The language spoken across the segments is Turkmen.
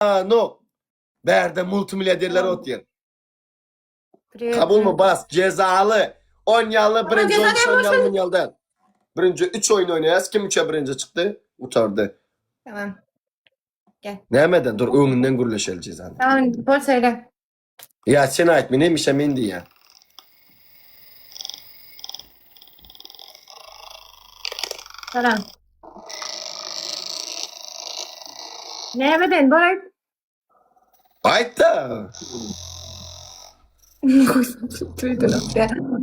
Oýnanok. Bärde multimilliarderler otyr. Привет. Kabulmy bas jezaly. Onýaly Tamam, birinji ceza oýun ne şonýaly bolsun? munýaly däl. Birinji 3 oýun oýnaýas. Kim üçe birinji çykdy? Gutardy. Tamam. Gel. Nämeden dur öňünden gürleşeli jezany. Tamam bol söyle. Ýa sen aýt men hemişe men diýýän. Salam. Nämeden bol aýt. Aýt-da.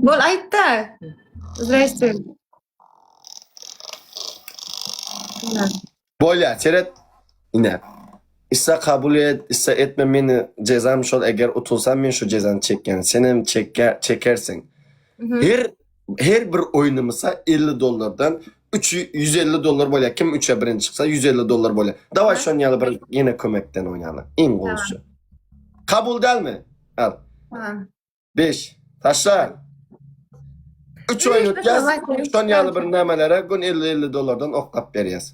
Bol aýt-da. Zdrasте. Bolýar, seret. Ine. Isse kabul et, isse etme meni jezam şol eger utulsam men şu jezany çekýän. Senem çekýä, çekersiň. Her her bir oýnumyza 50 dollardan 3 150 dollar bolýar. Kim 3-e birinji çyksa 150 dollar bolýar. Daway şon ýaly bir ýene kömekden oýnaly. Iň gowusy. Kabul dälmi? Al. Tamam. 5. Taşla. 3 oýun utýas. Şon ýaly bir nämelere gün 50-50 dollardan oklap berýäs.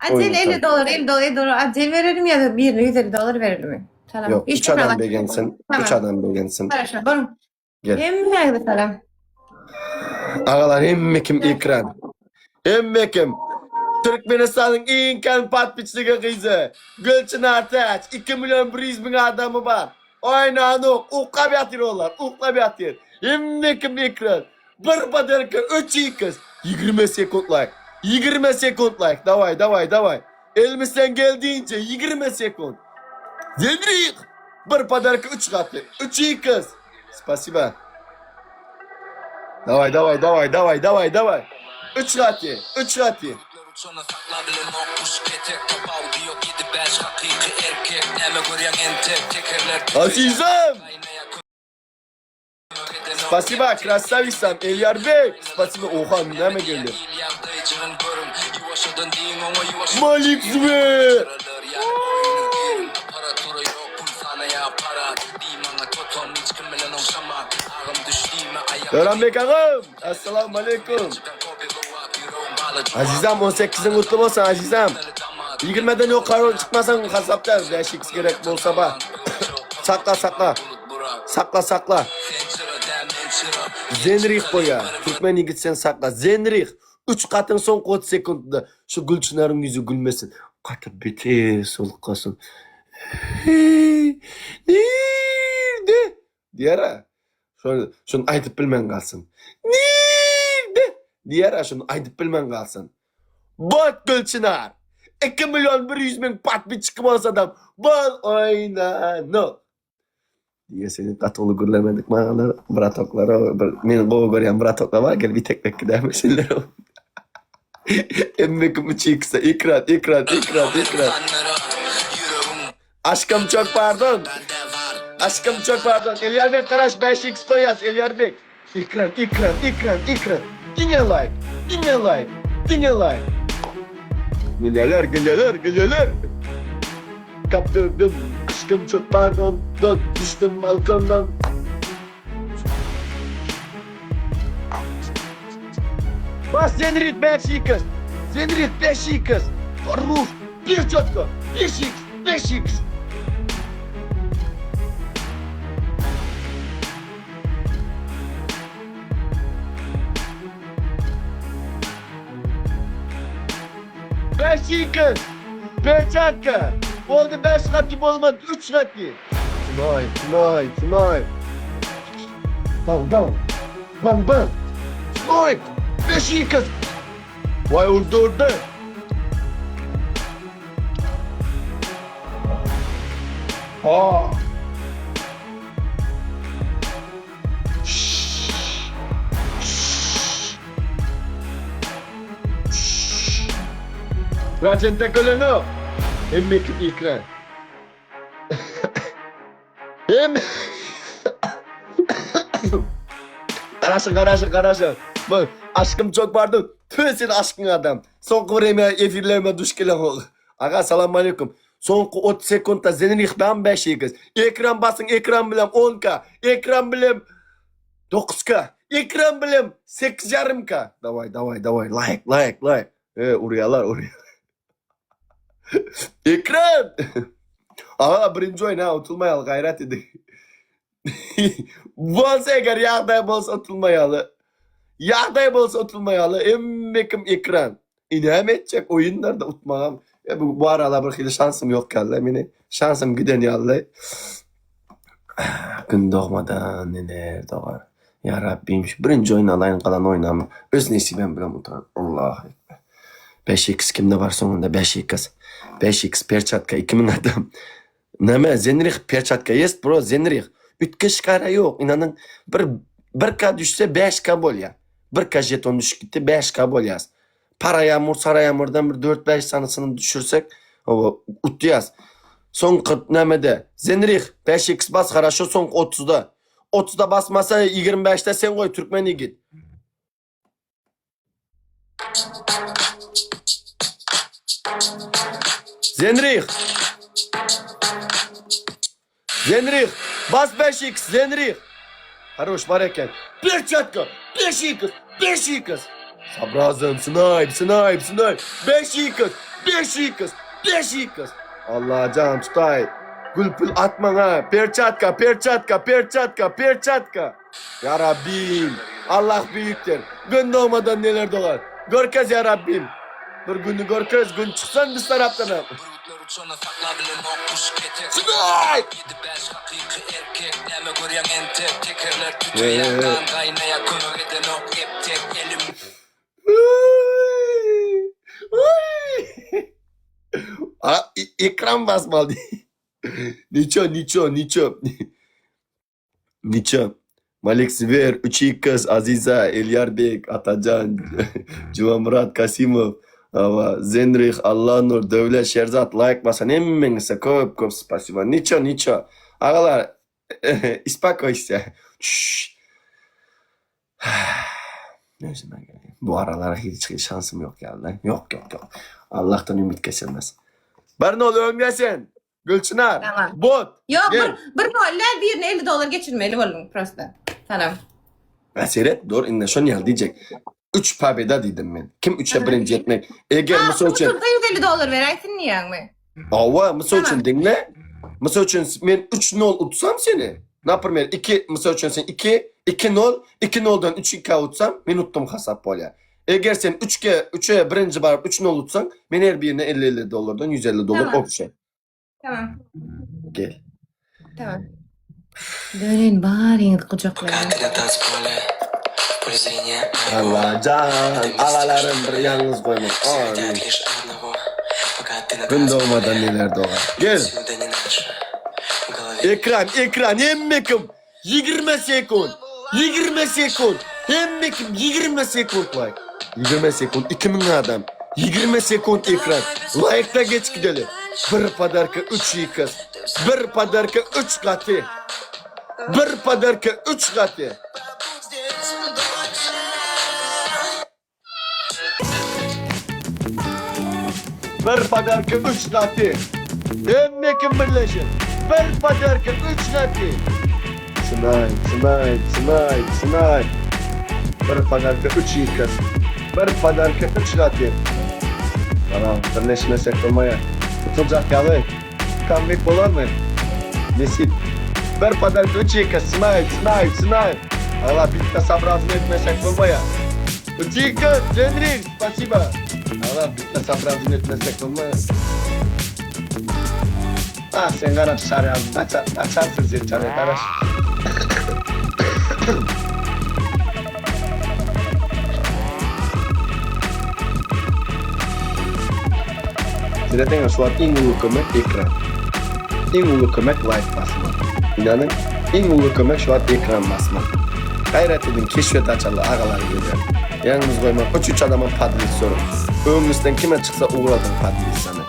Acele 50 dolar, 50 dolar, 50 dolar acele verelim ya da birine 150 dolar verelim mi? Tamam. Ýok, Hiç 3 adam problem. begensin. Tamam. 3 adam begensin. Хорошо, bolun. Gel. Hemmäňize salam. Agalar hemme kim ekran. Hemme kim. Türkmenistanyň iň kän podpisçigi gyzy. Gülçynar Täç 2 million 100 müň adamy bar. Oýnanok, uklap ýatyr olar, uklap ýatyr. Hemme kim ekran. Bir podarka 3 x 20 sekund laýk. 20 sekund laýk. Daway, daway, daway. Elimizden geldiğince 20 sekund. Zenrik! Bir podarka 3 gaty. 3 x. Spasiba. Daway, daway, daway, daway, daway, daway. 3 gaty, 3 gaty. Azizim! Spasiba, krasavisam, Elyarbek. Spasiba, oha, näme geldi? Malik Zübeyir! Döwranbek agam, assalamu aleýkum. Azizam 18-iň gutly bolsun Azizam. 20-den ýokary çykmasaň hasap däl, 5x gerek bolsa ba. Sakla sakla. Sakla sakla. Zenrih goýa. Türkmen ýigit sen sakla. Zenrih. 3 gatyň soňky 30 sekuntda şu Gülçynaryň ýüzi gülmesin. Gaty beter soluk galsyn. Heý, nirde? Diýer-ä. Şony, şony aýdyp bilmän galsyn. Nirde? Diýer-ä, şony aýdyp bilmän galsyn. Bot Gülçynar! 2 million 100 müň podpisçiki bolsadam, bol oýnanok. Diýe seni gaty uly gürlemedik magalar, bratoklara bir meni gowy görýän bratoklar bar, gelip iteklek gidäýmesinler. Hemme kim üç ikisi ekran, ekran, ekran, ekran. Aşkym çok pardon. Aşkym çok pardon. Elýarbek garaş 5x goýýas Elýarbek. Ekran, ekran, ekran, ekran. Diňe laýk, diňe laýk, diňe laýk. Gelýärler, gelýärler, gelýärler. Kapdyrdım, aşkym çok pardon, dön düşdüm balkondan. Bas Zenrit 5x, Zenrit 5x, Ruf, bir çotko, 5x, 5x. 5x, Perçatka, boldy 5 gaty bolmady 3 gaty. Tonight, tonight, tonight. Bang bang. Bang bang. Tonight, 5x. Vay urdy urdy. Ha. Rajenta Kolonov. Hemme ekran. Hem Garaşyň, garaşyň, garaşyň. Bak, aşkym çok pardon. Tüh sen aşkyň adam. Soňky vremya efirlerime duş gelen Aga salam aleyküm. Soňky 30 sekuntda Zenrihdan 5 x. Ekran basyň, ekran bilen 10k. Ekran bilen 9k. Ekran bilen 8,5k. Daway, daway, daway. Like, like, like. E, urýarlar, urýarlar. Ekran. Aga birinji oýun ha utulmaýaly gaýrat ediň. Bolsa eger ýagdaý bolsa utulmaýaly. Ýagdaý bolsa utulmaýaly. Hemme kim ekran. E näme etjek oýunlarda utmagam. E bu, bu aralar bir hili şansym ýok ýaly meni. Şansym giden ýaly. Gün dogmadan neler dogar. Ýa Rabbim şu birinji oýun alaýyn galan oýnam öz nesibem bilen utaran. Allahu ekber. 5x kimde bar soňunda 5x. 5x perçatka 2000 adam. Näme Zenrih perçatka jest bro Zenrih. Üýtgeşik ara ýok inanyň bir bir k düşse 5k bolýar. Bir k jeton düşüp gitdi 5k bolýas. Para ýamur sara ýamurdan bir 4-5 sanysyny düşürsek oba utýas. Soňky nämede Zenrih 5x bas haraşo soňky 30-da. 30-da basmasa 25-de sen goý türkmen ýigit. Zenrih. Zenrih. Bas 5x Zenrih. Haroş bar eken. Perçatka. 5x. 5x. Sabrazım snipe snipe snipe. 5x. 5x. 5x. Allah can tutay. Gül pül atmaň ha. Perçatka, perçatka, perçatka, perçatka. Ya Rabbim. Allah büyükdir. Gün doğmadan neler doğar. Görkez ya Rabbim. Bir günü görkez, gün çıksan biz tarapdan. Bürgütler uçanda sakla bilenok kuş ketek Snipe! 7-5 hakyky erkek Näme görýäň entek Tekerler tüteýär Gan gaýnaýar kömek edenok eptek Elim A, ekran basmaly. Niço, niço, niço. Niço. Malik Siber, 3x, Aziza, Elýarbek, Atajan, Jumamyrat Kasimow, hawa, Zenrih, Allanur, Döwlet, Şerzat laýk basan hemmeňize köp köp spasiba. Niço, niço. Agalar, ispakoýsya. Çşş. Özüme geleyim. Bu aralar hiç şansym ýok ýaly. Ýok, ýok, ýok. Allahdan ümit kesilmez. Bir nol öňde sen. Gülçynar. Tamam. Bot. Ýok, Gel. bir bir nol däl, birine 50 dollar geçirmeli bolduň prosta. Salam. Ha seret, dur indi şony ýaly diýjek. 3 pobeda diýdim men. Kim 3-e birinji etmek. Eger Ha, mysal üçin, oturda 150 dollar beräýsin diýýäňmi? Hawa, mysal Tamam. üçin diňle. Mysal üçin men 3-0 utsam seni. Naprimer 2, mysal üçin sen 2, 2-0, 2-0-dan 3-2 utsam, men utdum hasap bolýar. Eger sen 3-ge, 3-e birinji baryp 3-0 utsaň, men her birine 50-50 dollardan 150 dollar Tamam. obşe. Tamam. Gel. Tamam. Döneýin baryňyzy gujaklaýyn. Пока ты на танцполе В поле зрения моего Allajan, agalarym bir ýalňyz goýma. Все Amin. хотят лишь одного Пока ты на Gün dogmadan танцполе neler dogar. Gel. Отсюда не наше В голове Ekran, ekran hemme kim 20 sekund. 20 sekund. Hemme kim 20 sekund like. 20 sekund 2000 adam. 20 sekund ekran. Like'da geç gideli. Bir podarka 3 yıkız. Bir podarka 3 katı. Bir podarka 3 katı. Bir podarka 3 katı. Hemme kim birleşir. Bir podarka 3 katı. Snipe, snipe, snipe, snipe. Bir podarka 3 yıkız. Bir podarka 3 katı. Tamam, birleşmesek olmaya. Tutulacak yalı. Comeback bolarmy? Nesip. Bir podarka 3 yıkız. Snipe, snipe, snipe. Allah bitta sabrazını etmesek olmaya. 3 yıkız, Cenrin, spasiba. Allah bitta sabrazını etmesek olmaya. Ah sen garap sarı Aç, açarsın sen çarı karaş. Zaten şu an iň uly kömek ekran. Iň uly kömek like basmak. Inanyň, iň uly kömek şu wagt ekran basmak. Gaýrat ediň, keşfet açaly agalar gelýär. Ýalňyz goýmaň, üç-üç adama podlis soruň. Öňüňizden kime çyksa ugradyň podlisany.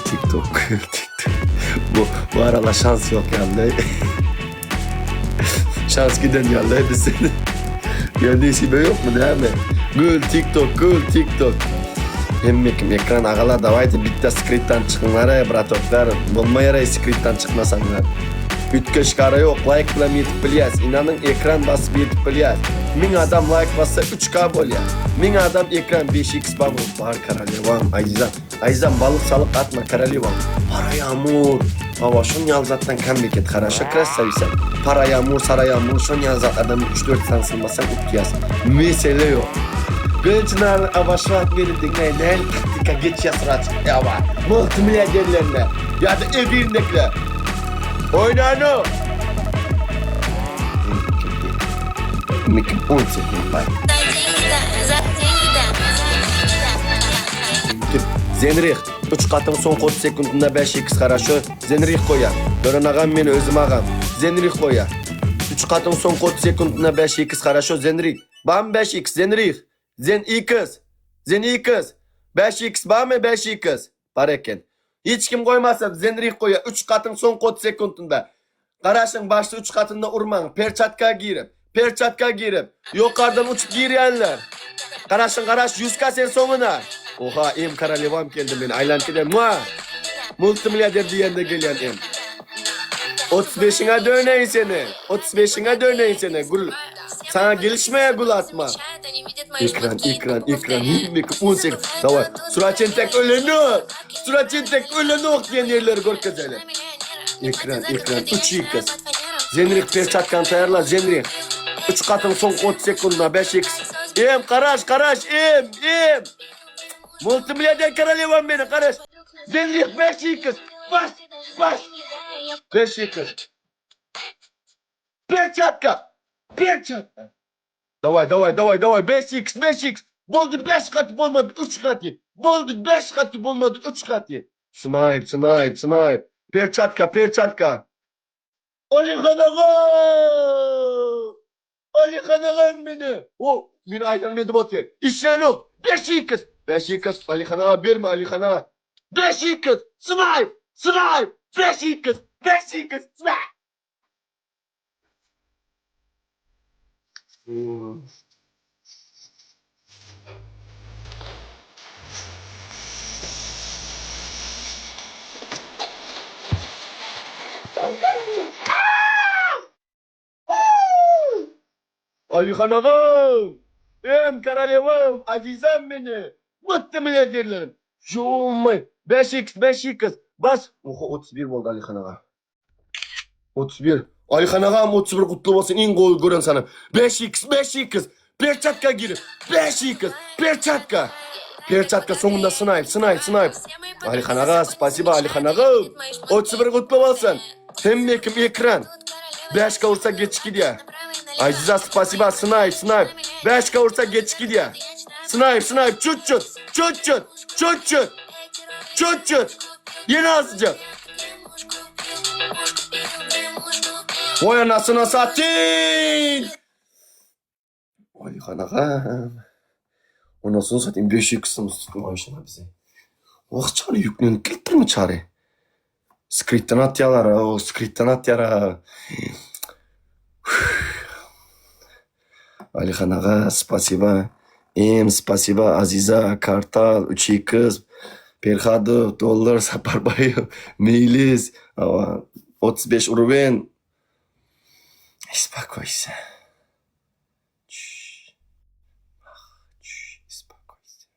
TikTok, TikTok. Bu, bu aralar şans yok yani. Şans giden ýaly biz seni. Ya nesibe yok mu değil mi? Gül TikTok, gül TikTok. Hemme kim ekran agalar давайте bitta skritdan çykyňlar ey bratoklar. Bolmaýar ey skritdan çykmasaňlar. Üýtgeşik ara ýok, laýk bilen ýetip bilýäs. Ynanyň ekran basyp ýetip bilýäs. 1000 adam laýk bassa 3K bolýar. 1000 adam ekran 5X bar bar korolewam Aýzam. Aýzam balyk salyk atma korolewam. Para ýamur. Hawa şon ýaly zatdan comeback et haraşo krassawisa. Para ýamur sara ýamur şon ýaly zatlardan 3-4 sany sylmasaň utýas. Mesele ýok. Gülçynar aba şu wagt meni diňle nähili taktika geçýä sraçyk aba. Multimilliarderlerine ýa-da ebirindekilere. Oýnano! Mikim 10 sekund bar. Zenrih, 3 gatyň soňky 30 sekundynda 5 x garaşy Zenrih goýar. Dören agam men özüm agam. Zenrih goýar. 3 gatyň soňky 30 sekundynda 5 x garaşy Zenrih. Bam 5 x Zenrih. Zen x. Zen x. 5 x bamy 5 x. Bar eken. Hiç kim goýmasa Zenrih goýar. 3 gatyň soňky 30 sekundynda. Garaşyň başda 3 gatynda urmaň. Perçatka girip. Perçatka girip. Ýokardan uçup girýänler. Garaşyň garaş 100k sen soňuna. Oha em korolewam geldi men aýlanyp giden. Mua! Multimilliarder diýende gelýän em. 35-iňe döneýin seni. 35-iňe döneýin seni. Gül. Saňa gelişmeýär gül atma. Ekran, ekran, ekran. Hemme 18. Daway. Suraçentek ölenok. Suraçentek ölenok diýen ýerleri görkezeli. Ekran, ekran. 3 x. Zenrih perçatkany taýýarla, Zenrih. 3 gatyň soňky 30 sekunduna 5 x. Em, garaş, garaş, em, em. Multimilliarder korolewam meni, garaş. Zenrih 5 x. Bas, bas. 5 x. Perçatka! Perçatka! Daway, daway, daway, daway, 5x, 5x! Boldy 5 gaty bolmady 3 gaty. Boldy 5 gaty bolmady 3 gaty. Snipe, snipe, snipe. Perçatka, perçatka. Alihan aga! Alihan agam meni. O, meni aýdan edip otyr. Işlenok. 5x! 5x, Alihan aga berme Alihan aga. 5x! Snipe! Snipe! 5x! 5x! Snipe! Alyhan agam! Em korolewam, azizam meni! Mutdy milliarderlerim! Jummy! 5x, 5x! Bas! Oho, 31 boldy Alyhan aga. 31. Aýhan agam 31 gutly bolsun iň gowy gören sanym. 5x 5x perçatka girip 5x perçatka. Perçatka soňunda synaýyp synaýyp synaýyp. Aýhan aga spasiba Aýhan aga. 31 gutly bolsun. Hemme kim ekran. 5 kavursa geç gidýär. Aziza spasiba synaýyp synaýyp. 5 kavursa geç gidýär. Synaýyp synaýyp çut çut çut çut çut çut. Çut çut. Ýene azjyk. Oý anasyna satyn. Oý hanagam. Onasyny satyn 500 sum tutmaýşyna bizi. Wah çary ýüklenip gelipdirmi çary? Skritden atýarlar, o skritden atýar. Alihan aga, spasiba. Em, spasiba, Aziza, Kartal, 3x, Perhadow, Dollar, Saparbaýew, Meýlis, hawa, 35 uruwen. Ispakoýsa. Çüş. Ah, çüş, ispakoýsa.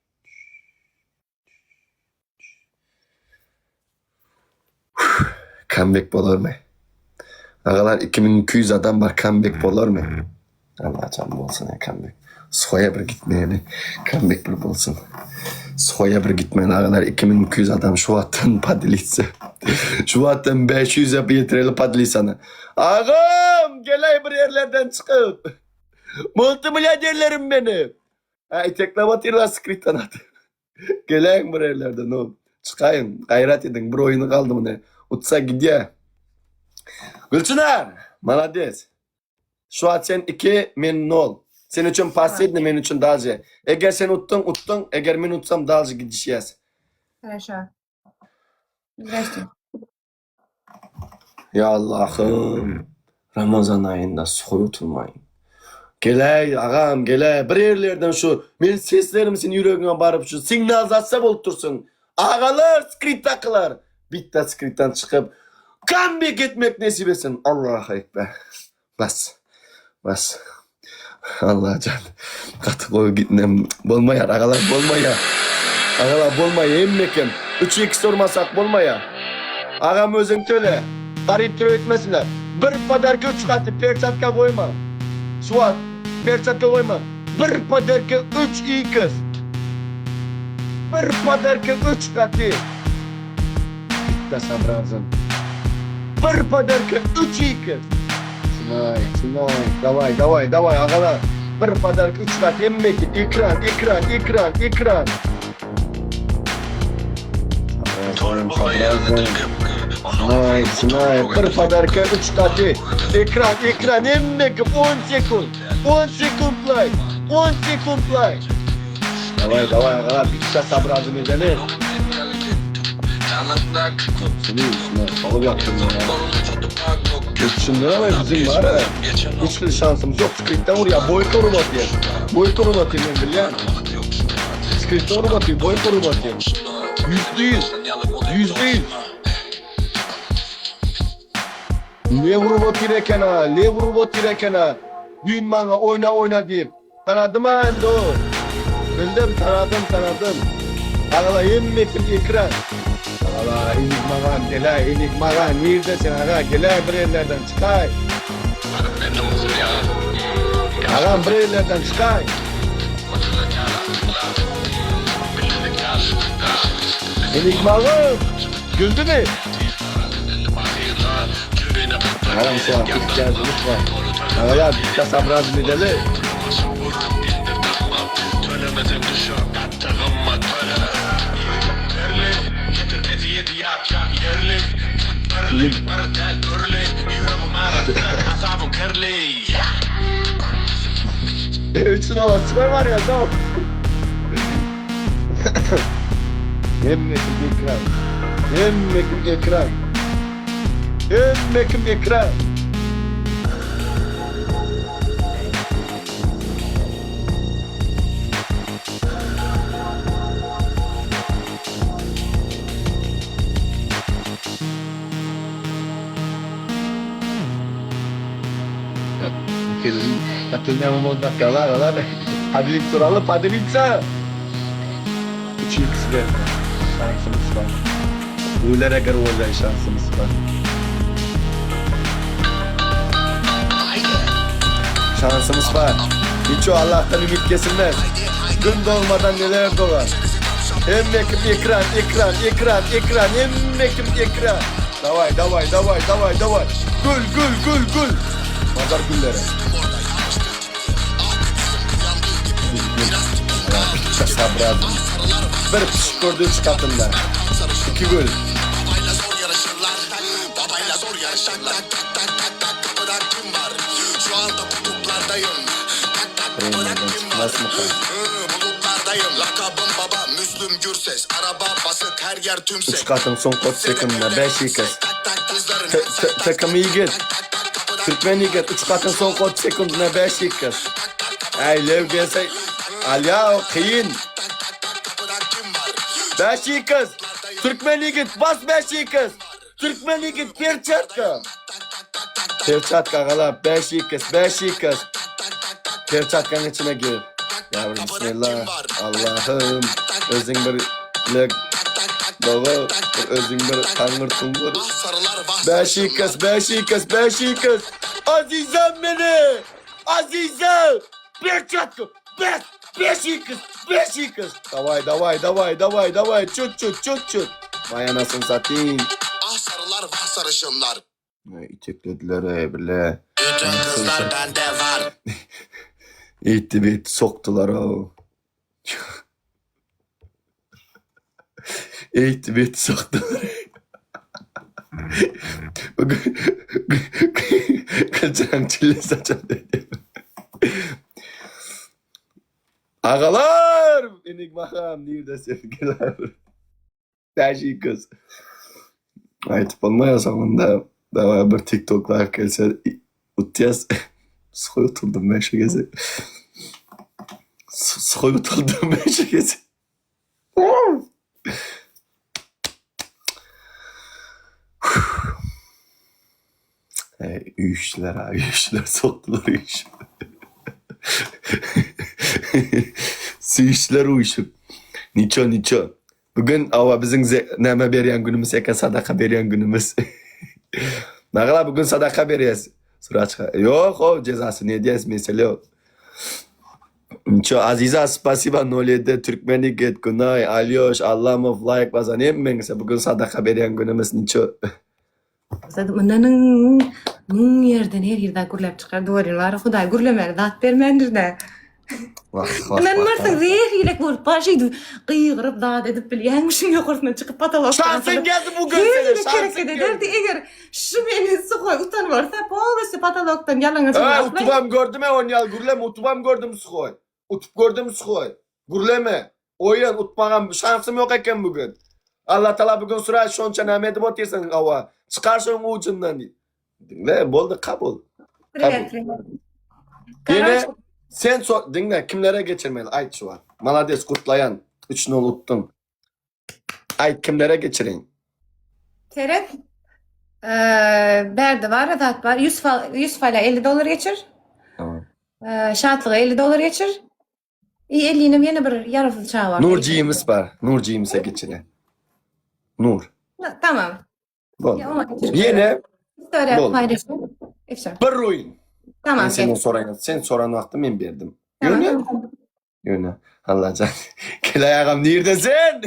Comeback bolarmy? Agalar 2200 adam bar comeback bolarmy? Allah can bolsun ya comeback. Suhoya bir gitmeyeli. Comeback bir bolsun. Suhoya bir gitmeyeli agalar 2200 adam şu wagtdan podelitse. Şu wagtdan 500 yapıp yetireli podelisany. Agam geley bir yerlerden çykyp. Multimilyonerlerim benim. Ha iteklap atyrlar skritden atyp. Geläýiň bir ýerlerden o. Çykaýyň, gaýrat ediň. Bir oýny galdy muny. Utsa gidýä. Gülçynar, malades. Şu wagt sen 2, men 0. Sen üçin posledniý, men üçin dalje. Eger sen utdyň, utdyň. Eger men utsam dalje gidişýäs. Хорошо. Здрасте. Ýa Allahym, Ramazan aýynda suwy utulmaýyn. Geläý agam geläý bir ýerlerden şu men seslerim sen ýüregiňe baryp şu signalizasiýa bolup dursun. Agalar skripdakylar bitta skripdan çykyp. Comeback etmek nesip etsin. Allahu ekber. Bas. Bas. Allajan. Gaty gowy gitnem. Bolmaýar agalar bolmaýar. Agalar bolmaýar hemmekem. 3 x urmasak bolmaýar. Agam özüň töle. Garyp töle etmesinler. Bir podarka 3 gaty perçatka goýma. Suat perçatka goýma. Bir podarka 3 x. Bir podarka 3 gaty. Bitta sabrazyn. Bir podarka 3 x. Sinaý, sinaý, daway, daway, daway agalar. Bir podarka 3 gat hemmeki ekran, ekran, ekran, ekran. Sabrazyn, sabrazyn. Sinaý, sinaý, bir podarka 3 gaty. Ekran, ekran hemmeki 10 sekund. 10 sekundlaý. 10 sekundlaý. Daway, daway agalar, bitta sabrazyn edeli. Salyp ýatdym men. Düşündüräme bizim bar ya. Hiç bir şansymyz yok. Skripten vur ya. Boýka urup atýar. Boýka urup atýar men bilýän. Skripten urup atýar. Boýka urup atýar. %100. %100. Ne vurup otyr eken ha? Ne vurup otyr eken ha? Düýn maňa oýna oýna diýip. Tanadym ha indi o. Bildim, tanadym, tanadym. Agala hemmesim ekran. Agala enigmagan geläý, enigmagan nirde sen aga geläý bir ýerlerden çykaý. Agam bir ýerlerden çykaý. Enigmagam güldümi? Agam şu an ihtiyacımız var. Agalar bitta sabraz edeli. Üçün ala çıkar var ya tamam. Hemmekim ekran. Hemmekim ekran. Hemmekim ekran. Поделиться поделиться. 3x verme. Şansımız var. Öylere göre olacak şansımız var. Şansımız var. Hiç o Allah'tan ümit kesilmez. Gün doğmadan neler doğar. Hemmekim ekran, ekran, ekran, ekran, hemmekim ekran. Davay, davay, davay, davay, davay. Gül, gül, gül, gül. Pazar gülleri. Bitta sabradım. Bir pişik gördü üç katında. İki gül. Premium'dan çıkmaz mı Üç katın son kod sekunduna 5 x. Takım yigit. Türkmen yigit 3 katın son kod sekunduna 5 x. Ay lev gelse Alya kıyın. 5 x. Türkmen yigit bas 5 x. Türkmen yigit perçatka. Perçatka gala 5 x 5 x. Perçatkanın içine gir. Yavrum bismillah. Allah'ım özün bir lek Baba özün bir tangır tungur. 5 x 5 x 5 x. Azizem beni. Azizem. Perçatka. 5 5 x 5 x. Davay davay davay davay davay çut çut çut çut. Vay anasını satayım. Ah sarılar vah sarışınlar. Ne iteklediler ey bile. Bütün kızlar bende var. İtti bir soktular o. İtti bir soktular. Kaçan çile saçan dedi. Agalar! Enigma nerede sevgiler? Täşi kız. Aýtyp bolmaýar soňunda. Dawa bir TikTok live gelse utýas. Soy otuldum ben şu geze. Soy otuldum ben şu geze. Üýşdüler ha, üýşdüler, sokdular üýşüp. Süýşdüler üýşüp. Niço, niço. Bugün awa biziň näme berýän günümiz eken, sadaka berýän günümiz. Nagala bugün sadaka berýäs. Suraçka. Ýok, o jezasyny edýäs, mesele ýok. Niço, Aziza, spasiba 07, Türkmen ýigit, Günaý, Alýoş, Allamow, laýk basan hemmeňize bugün sadaka berýän günümiz, niço. Mundan müň ýerden her ýerden gürläp çykar duwaryň bar. Hudaý gürlemäge zat bermändir-dä. Wah, wah, Ynanmarsyň, zehilek bolup bar şeýdip gygyryp zat edip bilýäňmişiň ýokarsyna çykyp potolokdan Şansyn geldi bu gün Her sene, hili şansyn hereket geldi. ederdi eger şu meni suhoý utanyp barsa polностью potolokdan ýalaňaç Ä, utubam gördüm e on ýaly gürleme, utubam gördüm suhoý. Utup gördüm suhoý. Gürleme. Oýun utmagam şansym ýok eken bu gün. Allatala bu gün suraý şonça näme edip otyrsyň hawa. Çykar şoň ujundan diýip. Diňle boldy kabul. Privet, privet. Ýene sen so diňle kimlere geçirmeli aýt şu wagt. Malades gutlaýan 3 nol utduň. Aýt kimlere geçireýin? Seret. Eee, bärde bar zat bar. 100 fal 100 fala 50 dollar geçir. Tamam. Eee, şatlyga 50 dollar geçir. I 50-nem ýene bir ýarasy çaga bar. Nur James bar. Nur James'e geçire. Nur. Tamam. Boldy. Ýene Story Boldy. paylaşayım. Efşa. bir oýun. Tamam. Men senden soraýan, sen soran wagtda men berdim. Tamam. Ýöne Ýöne Allajan. Kelaý agam nirde sen?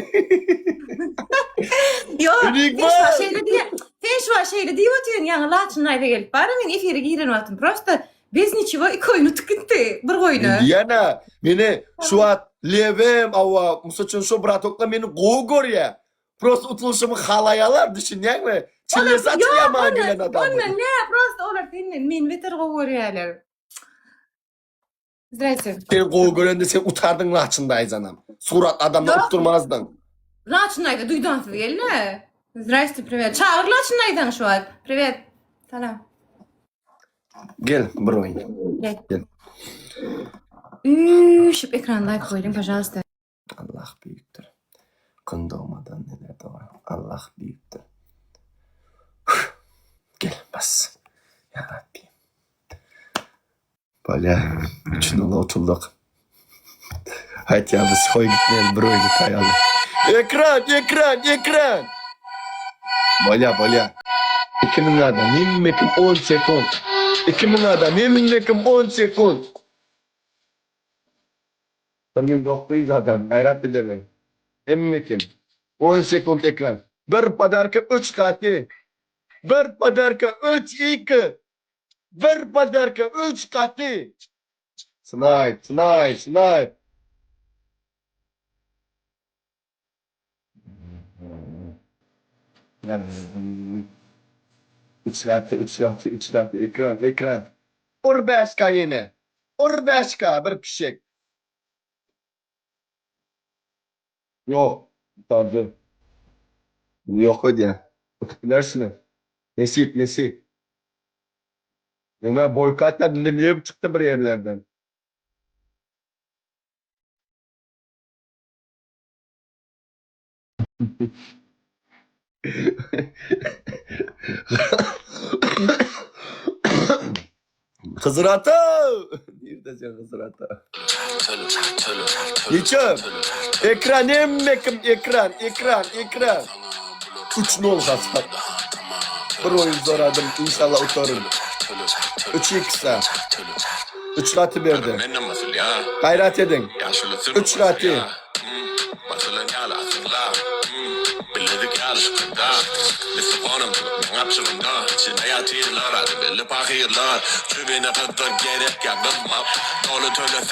Ýok. Enigma! Sen şu şeýle diýe. Sen şu şeýle diýip otyryn, ýaňy Laçyn aýda gelip bar, men efire giren wagtym prosta bez niçего iki oýun utup gitdi. Bir goýna. Diýene, meni şu wagt Lewem, awa, mysal üçin şu bratoklar meni gowy görýär. Prosta utulyşymy halaýarlar, düşünýäňmi? Çillesi açylýar maňa gelen adamyň. Ondan ne, prosta olar senden meni beter gowy görýärler. Zdraýte. Seni gowy görende sen utardyň Laçyn daýzanam. Surat adamdan Ýok. utdurmazdyň. Laçyn daýza duýdansyz geldi. Zdraýte, privet. Çagyr Laçyn daýzany şu wagt. Privet. Salam. Gel bir oýun. Gel. Gel. Üýşüp ekrana laýk goýuň, pažalsta. Allah büyükdir. Gün doğmadan neler doğar. Allah büyükdir. Gel bas. Ya Rabbi. Bolýa, üç nola utuldyk. Aýtýar biz hoý gitmeli bir oýny taýaly. Ekran, ekran, ekran. Bolýa, bolýa. 2000 adam, hemme kim 10 sekund. 2000 adam, hemme kim 10 sekund. 1900 adam, gaýrat edeliň. Hemme kim 10 sekund ekran. Bir podarka 3 gaty. Bir podarka 3 2. Bir podarka 3 gaty. Snipe, snipe, snipe. Üç gaty, üç gaty, üç gaty. Ekran, ekran. Ur 5K ýene. Ur 5K bir pişek. Ýok, gutardy. Ýok öýdýän. Utup bilersiňiz. Nesip, nesip. Neme boýkot edildi diýip çykdy bir ýerlerden. Hyzyr ata! Nirde sen Hyzyr ata? Niçe? Ekran hemme kim ekran, ekran, ekran. 3-0 hasap. Bir oýun soradym, inşallah utaryn. 3 x-a. 3 gaty berdi. Gaýrat ediň. 3 gaty.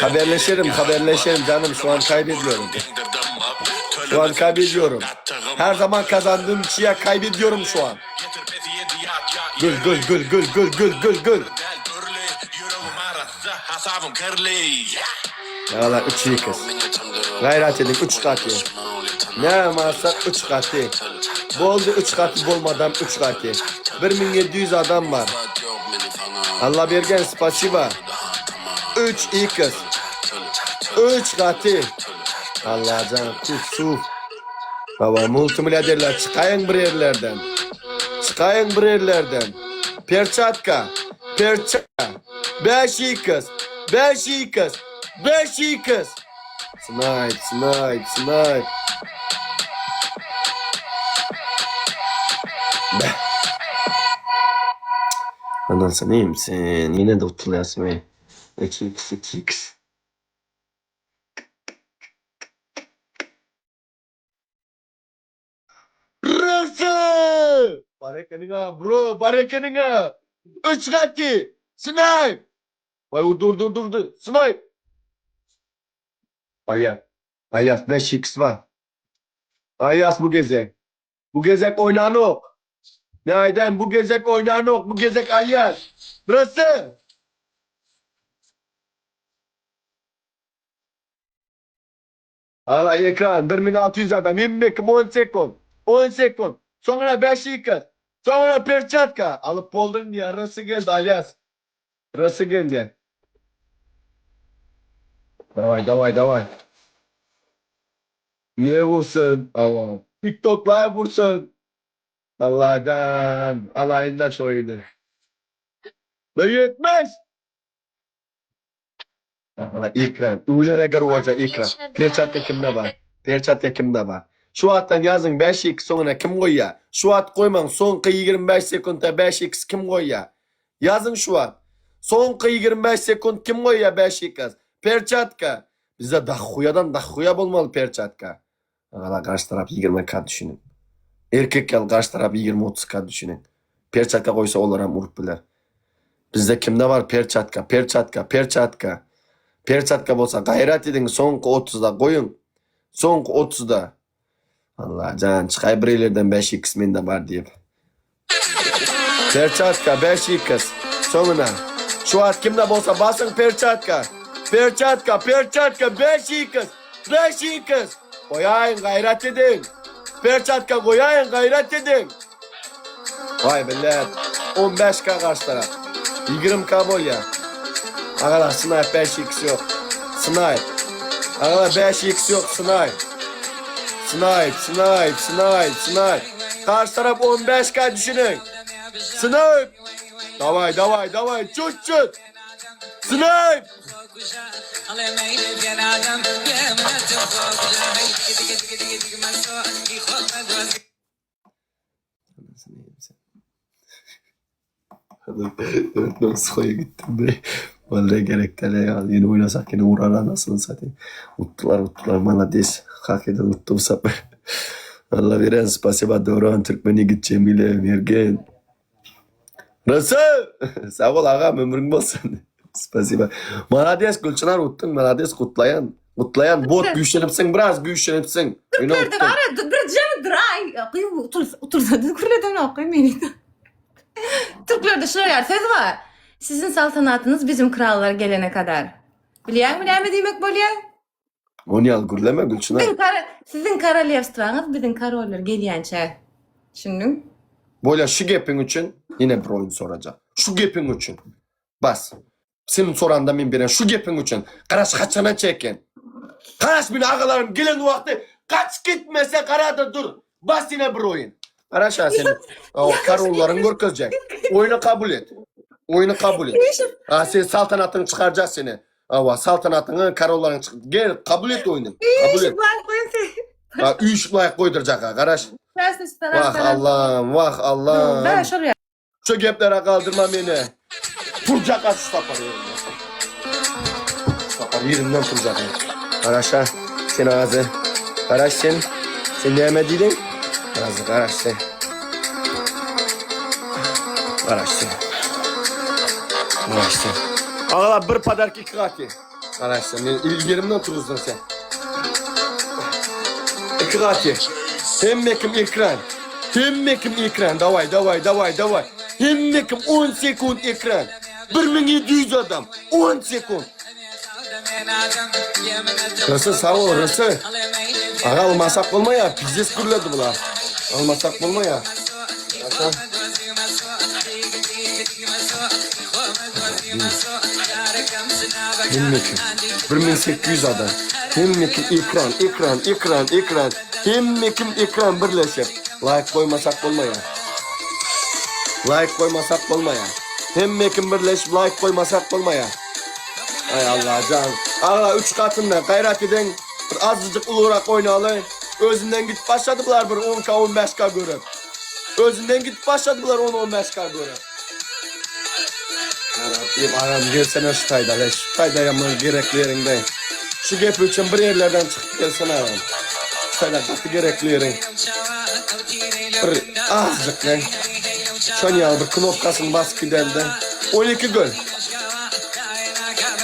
Haberleşelim, haberleşelim canım. Şu an kaybediyorum. Şu an kaybediyorum. Her zaman kazandığım kişiye kaybediyorum şu an. Gül gül gül gül gül gül gül gül. Ýala 3 x. Gaýrat ediň 3 gaty. Näme alsak 3 gaty. Boldy 3 gaty bolmadam 3 gaty. 1700 adam bar. Allah bergen spasiba. 3 x. 3 gaty. Allajan kusuf. Baba multimilliarderler çykaýyň bir ýerlerden. Çykaýyň bir ýerlerden. Perçatka. Perça. 5 x. 5 x. 5 x. Snipe, snipe, snipe. Beh. Anasını yiyeyim sen. Yine de utuluyorsun be. 2 x 2 x. Rısı! Barekeniňa bro, barekeniňa. Üç gaty. Snipe. Vay dur dur dur dur. Snipe. Ayas. Ayas 5x var. Ayas bu gezek. Bu gezek oynanok. Neyden bu gezek oynanok. Bu gezek Ayas. Rısı. Ala ekran 1600 adam 22 10 sekund. 10 sekund. Soňra 5 x. Soňra perçatka. Alyp boldun diýär. Rysy geldi Alyas. Rysy geldi. Daway daway daway. Niye vursun? Allah. TikTok live vursun. Allah'dan. Alayında soydu. La yetmez. Allah ekran. Ulara garwaja ekran. Perçatka kimde bar? Perçatka kimde bar? Şu wagtdan ýazyň 5x soňuna kim goýýar? Şu wagt goýmaň soňky 25 sekuntda 5x kim goýýar? Ýazyň şu wagt. Soňky 25 sekunt kim goýýar 5x? Perçatka. Bizde dahuýadan dahuýa bolmaly perçatka. Agala garşy tarap 20 k düşüniň. Erkek ýaly garşy tarap 20-30 k düşüniň. Perçatka goýsa olaram urup biler. Bizde kimde bar perçatka, perçatka, perçatka. Perçatka bolsa gaýrat ediň soňky 30-da goýuň. Soňky 30-da. Allah jan çykaý bir ýerlerden 5x mende bar diýip. Perçatka 5x. Soňuna. Şu wagt kimde bolsa basyň perçatka. Perçatka, perçatka 5x. 5x. Goýaýyň gaýrat ediň. Perçatka goýaýyň gaýrat ediň. Vay millet. 15k garşy tarap. 20k bolýar. Agalar snipe 5x ýok. Snipe. Agalar 5x ýok snipe. Snipe, snipe, snipe, snipe. Garşy tarap 15k düşüniň. Snipe. Daway, daway, daway. Çut çut. Snipe. Evet Moskova'ya gittim be. Vallahi gerek däl ya. Ýene oýnasak ýene urar anasyny satayım. Utdular utdular malades. Hak eden utdu bu sapar. Allah veren spasiba Döwran Türkmen ýigit Jemile Mergen. Rysy! Sag bol agam ömrüň bolsun. Spasiba. Malades Gülçynar utduň malades gutlaýan. Gutlaýan bot güýçlenipsiň biraz güýçlenipsiň. Ýöne Türklerde utduň. var ya bir cem dray. Otursa da gürleden okuy meni. Türklerde şular ýaly söz bar. Sizin saltanatyňyz bizim krallar gelene kadar. Bilýäňmi näme diýmek bolýar? Ony ýaly gürleme Gülçynar. Siziň kara siziň korolewstwaňyz biziň korollar gelýänçä. Düşündiň? Bolýa şu gepiň üçin ýene bir oýun sorajak. Şu gepiň üçin. Bas. Sen soranda men beren şu gepiň üçin. Garaş haçana çeken. Garaş meni agalarym gelen wagty gaç gitmese garada dur. Bas ýene bir oýun. Garaş ha sen. O karollaryň görkezjek. Oýny kabul et. Oýny kabul et. Ha sen saltanatyňy çykarjak seni. Awa saltanatyňy karollaryň çyk. Gel kabul et oýny. Kabul et. Ha üýşüp laýk goýdurjak ha garaş. Wah Allah'ım, wah Allah'ım. Ben şol Şu geplere kaldırma meni. Turjak aç şu sapar yerimden. Sapar yerimden turjak. Garaş ha. Sen ağzı. Garaş sen. Sen näme diýdiň? Ağzı garaş sen. Garaş sen. Garaş sen. Ağla bir padarki iki gaty. Garaş sen. Men yerimden turuzdun sen. İki gaty. Hemme kim ekran. Hemme kim ekran. Daway, daway, daway, daway. Hemme kim 10 sekund ekran. 1700 adam. 10 sekund. Rysy sag bol, Rysy. Aga almasak bolmaýar, pizdes gürledi bular. Almasak bolmaýar. Ata. Hemme kim? 1800 adam. Hemme kim ekran, ekran, ekran, ekran. Hemme kim ekran birleşip. Laýk goýmasak bolmaýar. Laýk goýmasak bolmaýar. Hemme kim birleşip laýk goýmasak bolmaýar. Aý Allajan. Aga üç gatynda gaýrat ediň. Bir azajyk ulurak oýnaly. Özünden gidip başlady bular bir on k 15 k görüp. Özünden gidip başlady bular on 15 k görüp. Ýarabbim agam gelsene şu taýda le şu taýda ýaman gerekli ýeriňde. Şu gepi üçin bir ýerlerden çykyp gelsene agam. Şu taýda gaty gerekli ýeriň. Bir azajyk le. Şon ýaly bir knopkasyny basyp gidelde. 12 gül.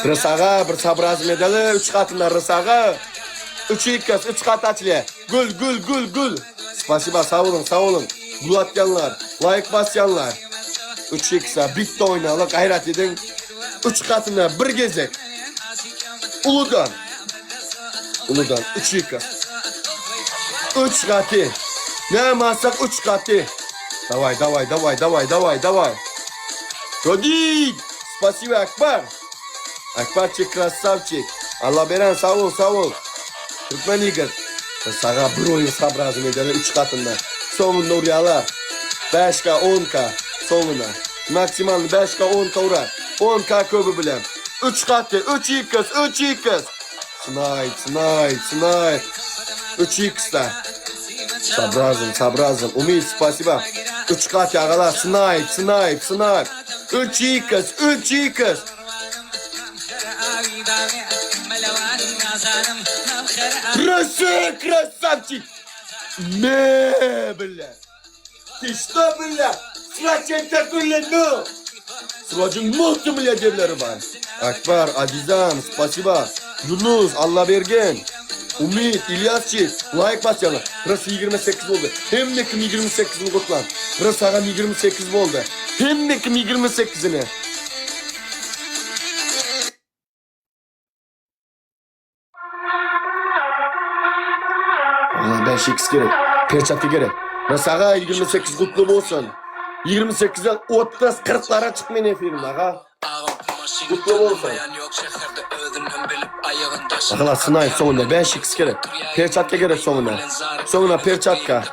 Rys aga bir sabr azm edeli üç gatynda Rys aga. Üç ikkas üç gat açylýar. Gül gül gül gül. Spasiba sag boluň sag boluň. Gül atýanlar, laýk basýanlar. Üç iksa bitdi oýnaly gaýrat ediň. Üç gatyna bir gezek. Uludan. Uludan üç iksa. Üç gaty. Näme atsak üç gaty. Daway daway daway daway daway daway. Rodik. Spasiba Akbar. Akbarçik krassawçik. Allaberen sag bol sag bol. Türkmen ýigit. Saga bir oýun sabrazym edeli üç gatynda. Soňunda urýalar. Bäş K on K soňuna. Maksimalny bäş K on K urar. On K köbi bilen. Üç gaty üç iks üç iks. Snipe snipe snipe. Üç iksda. Sabrazym sabrazym. Umyt spasiba. Üç gaty agalar snipe snipe snipe. Üç iks üç iks. Krasavçik, krasavçik. Ne bile. Ты что, бля? Sraçen takule no. Sracın multimilyaderleri bar. Akbar, Azizam, spasiba. Yunus, Allah bergen. Umid, İlyasçı, like basýarlar. Rys 28 boldy. Hemme kim 28-ini gutlan. Rys agam 28 boldy. Hemme kim 28-ini. Oňa 5x gerek. Perçatka gerek. Rys aga 28 gutly bolsun. 28-den 30 40-lara çyk men efirimde aga. Gutly bolsun. Agala synaý soňunda 5x gerek. Perçatka gerek soňunda. Soňuna perçatka.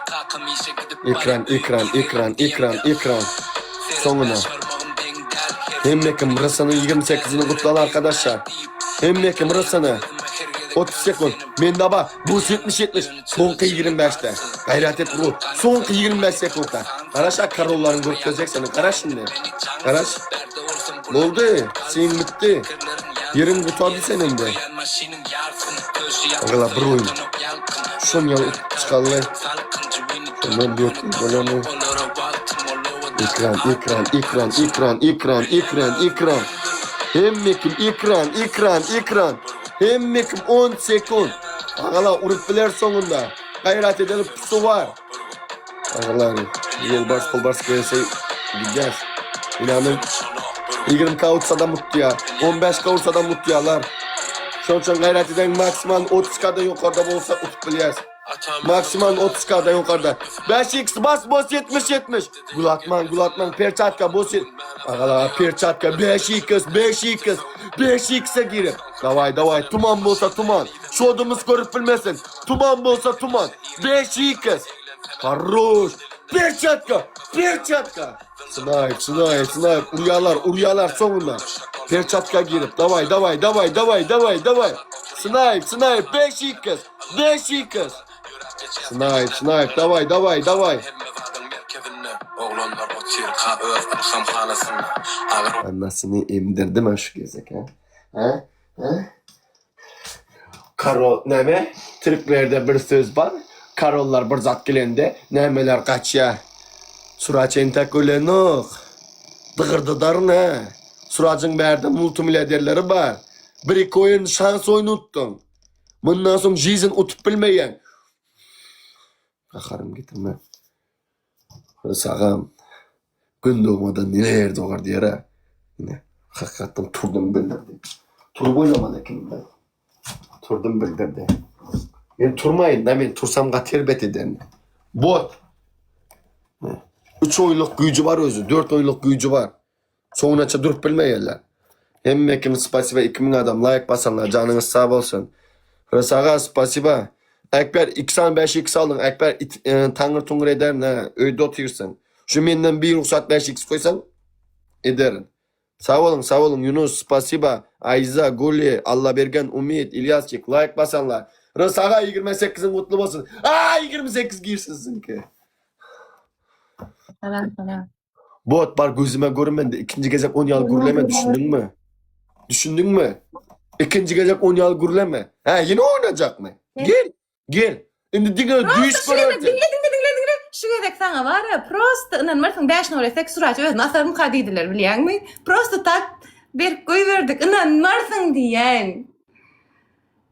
Ekran, ekran, ekran, ekran, ekran. Soňuna. Hemme kim Rysanyň 28-ini gutlaly arkadaşlar. Hemme kim Rysany. 30 sekund. Mende bar. Bu 70 70. Soňky 25-de. Gaýrat et bro. Soňky 25 sekundda. Garaş a karollaryň görkezjek seni. Garaş şimdi. Garaş. Boldy. Sen bitdi. Ýeriň gutardy sen indi. Agala bir oýun. Şon ýaly utup çykaly. Şondan dört gün bolany. Ekran, ekran, ekran, ekran, ekran, ekran, ekran. Hemme kim ekran, ekran, ekran. Hemme kim 10 sekund. Agala urup biler soňunda. Gaýrat edeli pusu bar. Agalar, ýolbars polbars gelse gidýäs. Inanyň 20 k utsa da mutýar. 15 k ursa da mutýarlar. Şoň üçin gaýrat ediň maksimal 30 k-dan ýokarda bolsa utup bilýäs. Maksimal 30 k-dan ýokarda. 5x bas bos 70 70. Gül atmaň gül atmaň perçatka bos. Agalar perçatka 5x 5x 5x-e girip. Daway daway tuman bolsa tuman. Şodumyz görüp bilmesin. Tuman bolsa tuman. 5x. Haroş. Perçatka. Perçatka. Snipe, snipe, snipe. Urýarlar, urýarlar soňunda. Perçatka girip. Daway, daway, daway, daway, daway, daway. Snipe, snipe. 5x. 5x. Snipe, snipe. Daway, daway, daway. Annasyny emdirdim ha şu gezek ha. Ha? Ha? Karol näme? Türklerde bir söz bar. Karollar bir zat gelende nämeler gaçýa. Suraç entek ölenok. Dygyrdydaryn hä. Surajyň bärde multimilliarderleri bar. Bir iki oýun şans oýny utduň. Mundan soň žizin utup bilmeýäň. Gaharym getirme. Sagam Gün dogmadan ýer dogar diýer-ä. Ine, hakykatdan turdum bildirdi. Turup oýnamaly eken-dä. Turdum bildirdi. Men turmaýyn-da, men tursam gaty erbet ederin. Bot. Üç oýunlyk güýji bar özi, dört oýunlyk güýji bar. Soňunaça durup bilmeýärler. Hemme kim spasiba 2000 adam laýk basanlar janyňyz sag bolsun. Rys aga spasiba. Ekber 2 sany 5 x aldyň Ekber it, e, taňyr tuňur ederin ha öýde otyrsyň. Şu menden bir rugsat 5x koysan ederin. Sag boluň, sag boluň Yunus, spasiba, Ayza, Gulli, Allabergen, Umid, Ilyasçik, like basanlar. Rys aga 28-iň gutly bolsun. Aa 28 girsin siziňki. Salam salam. Bot bar gözüme görünmedi. İkinci gezek on ýaly gürleme düşündiňmi? Düşündiňmi? İkinci gezek on ýaly gürleme. Hä ýene oýnajakmy? Gel. Gel. Indi diňe düýş Şu gezek görersiň. diňle diňle diňle diňle. Şu gezek saňa bar ya prosta ynanmarsyň 5 nol etsek Suraç özüni asarmyka diýdiler bilýäňmi? Prosta tak berip goýberdik ynanmarsyň diýen.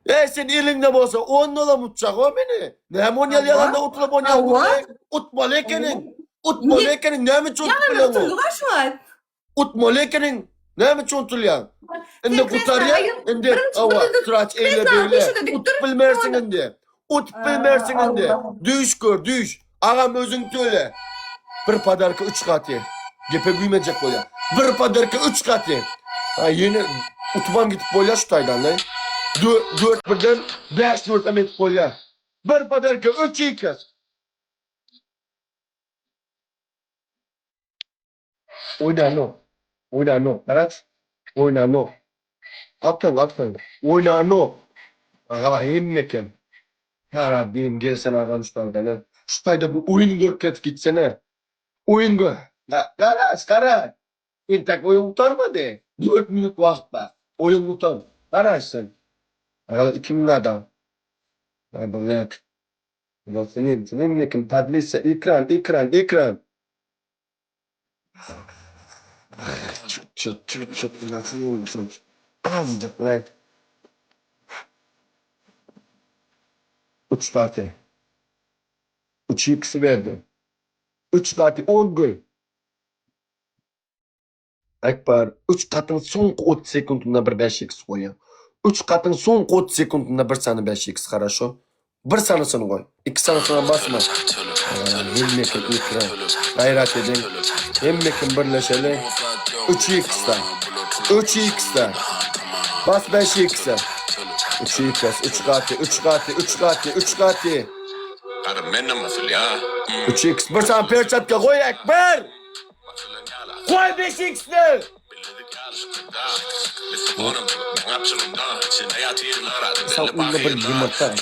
Ey sen elinde bolsa 10 nola utjak o meni. Näme on ýaly ýalanda utulyp on ýaly Hawa. gürleýäň? Utmaly ekeniň. Utmaly ekeniň. Näme üçin utup Ýalan bileňok? utuldy şu wagt. Utmaly ekeniň. Näme üçin utulýaň? Indi Sen gutarýa, kresna, indi birinji hawa, birinji Suraç eýle kresna beýle. köşede dik Utup dur. bilmersiň indi. Utup bilmersiň indi. Düýş gör, düýş. Agam özüň töle. Bir podarka üç gaty. Gepe güýmenjek bolýar. Bir podarka üç gaty. Ha ýene utubam gidip bolýar şu taýdan laý. Dört birden bäş dörtem edip bolýar. Bir podarka üç ikis. Oýnanok. Oýnanok. Garaz. Oýnanok. Atyn, atyn. Oýnanok. Aga hemme eken. Ya Rabbim gelsene agam şu taýdan. Şu taýda bu oýun görkezip gitsene. Oýun gör. Garaz, garaz. Entek oýun gutarmady. 4 minut wagt bar. Oýun gutar. Garaş sen. Aga 2000 adam. Ay blet. Senin, senin nekim tablisa, ekran, ekran, ekran. Çıt çıt çıt nasıl olmuşsun? Azıcık like. Üç parti. Üç ikisi verdi. Üç parti 10 gün. Akbar, üç katın soňky 30 sekundynda bir 5x goýýar. Üç katın soňky 30 sekundynda bir sany 5x хорошо. Bir sanysyny goý. Iki sanysyna basma. Hemme kim ikra. Gaýrat ediň. Hemme kim birleşeli. 3x-da. 3x-da. Bas 5x-e. 3x, 3 gaty, 3 gaty, 3 gaty, 3 gaty. 3x. Bir sany perçatka goý Ekber. Goý 5x-ni. Sen unda bir yumurta.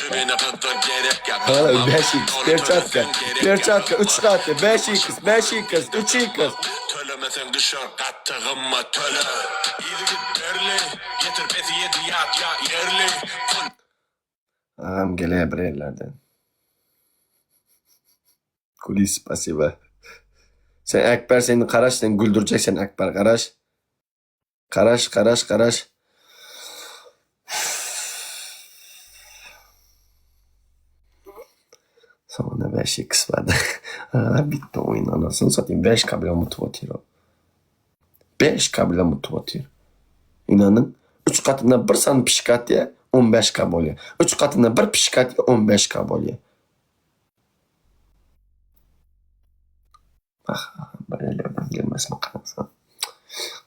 Hala 5x, perçatka, perçatka, 3 katı, 5x, 5x, 3x. Tölemesen düşer gaty gymmat töle. Yzy git berli, getir pesi ýedi ýat ýa ýerli. Agam gele bir yerlerden. Kulis spasiba. Sen Ekber seni karaş sen güldürecek sen Ekber karaş. Karaş karaş karaş. Sonra 5x vardı. Aa, bitti oyun anasını satayım. 5 kabile mutlu atıyor. 5 kabile mutlu atıyor. İnanın. 3 katından bir san pişik atıyor 15 kab oluyor. 3 katından bir pişik atıyor 15 kab oluyor. Ah, bir yerlerden gelmesin kalsa.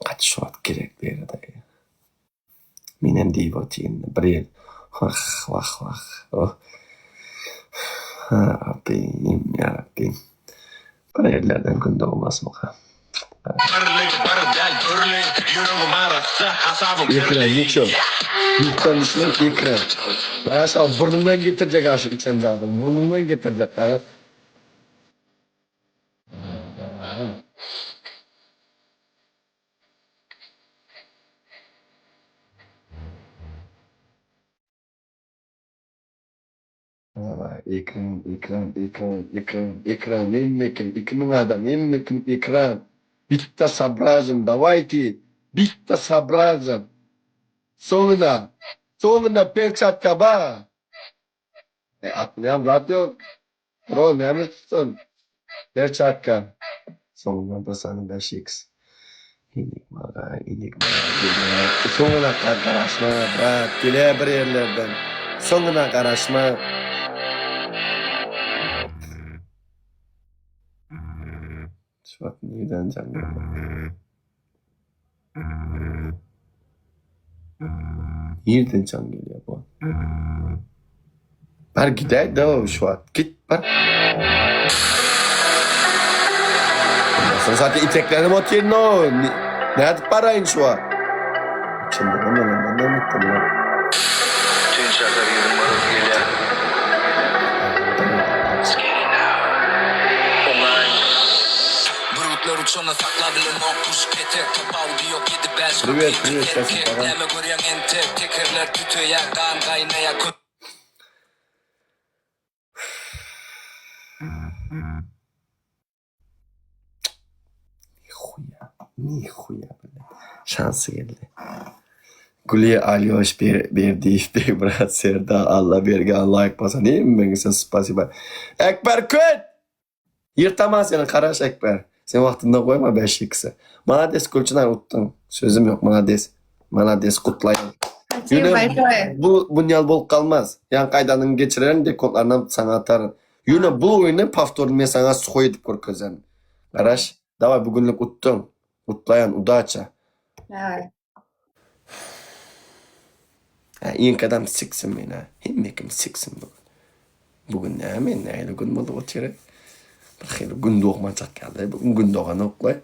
Gaty şu wagt gerek bir ýere Menem diýip otyryn bir ýer. Wah, wah, wah. Oh. Rabbim, ýa Rabbim. Bir ýerlerden gün dogmasmyka? Birlik bir däl dürli, ýüregim arassa, hasabym Ekran kirli. niço. Ýukdan düşmek ekran. Bana şal burnundan getirjek aşyk içen zadyň. Burnundan getirjek. Ha. Ekran, ekran, ekran, ekran, ekran, hemme kim, 2000 adam, hemme kim ekran. Bitta sobrazim, давайте, bitta sobrazim. Soňuna, soňuna perçatka bar. E, atlaýan zat ýok. Bro, näme tutsun? Perçatka. Soňuna bir sany 5x. Enigma, enigma. Soňuna garaşma, brat. Gele bir yerlerden. Soňuna garaşma. Şu wagt nirden jaň geldi? Nirden jaň gelýär bu? Bar gidäý da şu wagt. Git bar. Şol zaten iteklenip otyryn o. Nädip baraýyn şu wagt? Çynlygym ýalandan näme etdim ya? Tün çakar ýüzüm barasy gelýär. Bürgütler uçanda saklabilenok guş ketek Tapawudy ýok 7-5 Privet, privet, Hakyky sesi erkek baran. näme görýäň entek Tekerler tüteýär gan gaýnaýar kö Nihuya, nihuya bile. Şansy geldi. Gülüye Alyoş bir bir deyip bir brat Serda Allah bergen like basa değil mi? Ben sen spasiba. Ekber köt! Yırtamaz seni Karaş Ekber. Sen vaktinde koyma 5 x'e. Malades Gülçinar uttun. Sözüm yok malades. Malades kutlayın. Спасибо Yine большое. bu bunyal bolup kalmaz. Yani kaydanın geçirerin de kodlarından sana atarım. Yine bu oyunu powtorny men sana suhoy edip görkezerin. Garaş, daway bugünlik utduň. Utlaýan, udaça. Давай. Ha, iňki adam siksin meni ha. Hemme kim siksin bugün. Bugün näme, nähili gün bolup otyr? Bir hili gün dogmajak ýaly. Bugün gün doganok we.